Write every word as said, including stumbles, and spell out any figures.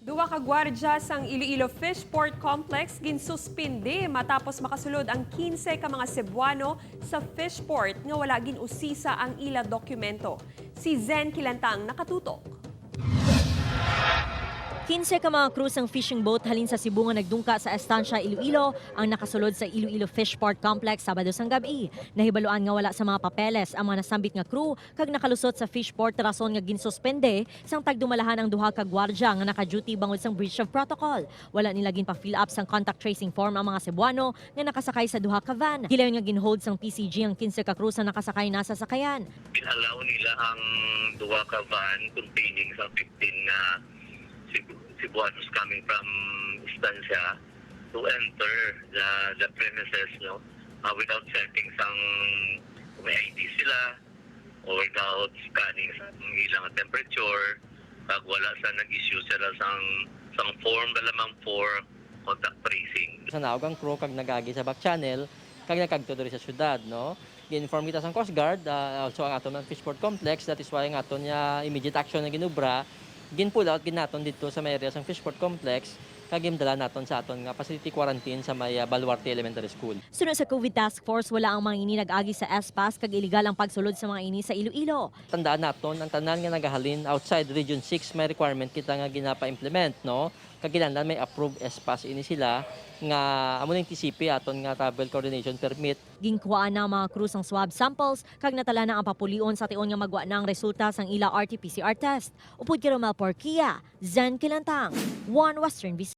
Duha ka gwardya sang Iloilo Fishport Complex ginsuspindi matapos makasulod ang kinse ka mga Cebuano sa Fishport nga wala gin-usisa ang ila dokumento. Si Zen Kilantang nakatutok. Kinse ka mga crew sang fishing boat halin sa Cebu nga nagdungka sa Estancia, Iloilo ang nakasulod sa Iloilo Fishport Complex Sabado sang gab-i. Nahibaluan nga wala sa mga papeles ang mga nasambit nga crew kag nakalusot sa Fishport rason nga ginsuspende sang tagdumalahan ang duha ka gwardya nga naka-duty bangod sang breach of protocol. Wala nila ginpa-fill up sang contact tracing form ang mga Cebuano nga nakasakay sa duha ka van. Gilayon nga gin-hold sang P C G ang kinse ka crew sa nakasakay na sa sakayan. Gin-allow nila ang duha ka van containing sa fifteen na Cebu-, Cebuanos coming from Estancia to enter the, the premises, no, uh, without checking sang kung may I D sila, or without scanning sa ilang temperature, kag wala sa nag-issue sila sang, sang form na lamang for contact tracing. Sa naog ang crew kag nagagi sa back channel, kag nagkadto diri sa syudad, no? Gi-inform kita sang Coast Guard, ah, also ang aton ang Fishport Complex, that is why ang aton nga immediate action nga ginubra, gin-pull out gid naton didto sa may area sang Fishport Complex, kag gindala naton sa aton nga facility quarantine sa may, ah, Baluarte Elementary School. Suno sa COVID Task Force, wala ang mga ini nag-agi sa S-Pass kag iligal ang pagsulod sa mga ini sa Iloilo. Tandaan naton, ang tanan nga nagahalin outside Region six may requirement kita nga ginapa-implement, no? Kag kinahanglan may approved S-Pass ini sila nga amo ning T C P, aton nga travel coordination permit. Ginkuhaan na ang mga crew sang swab samples kag natala na ang papulion sa tion nga magwa na ang resulta sang ila R T P C R test. Upod kay Romel Porquia, Zen Kilantang, One Western Visayas.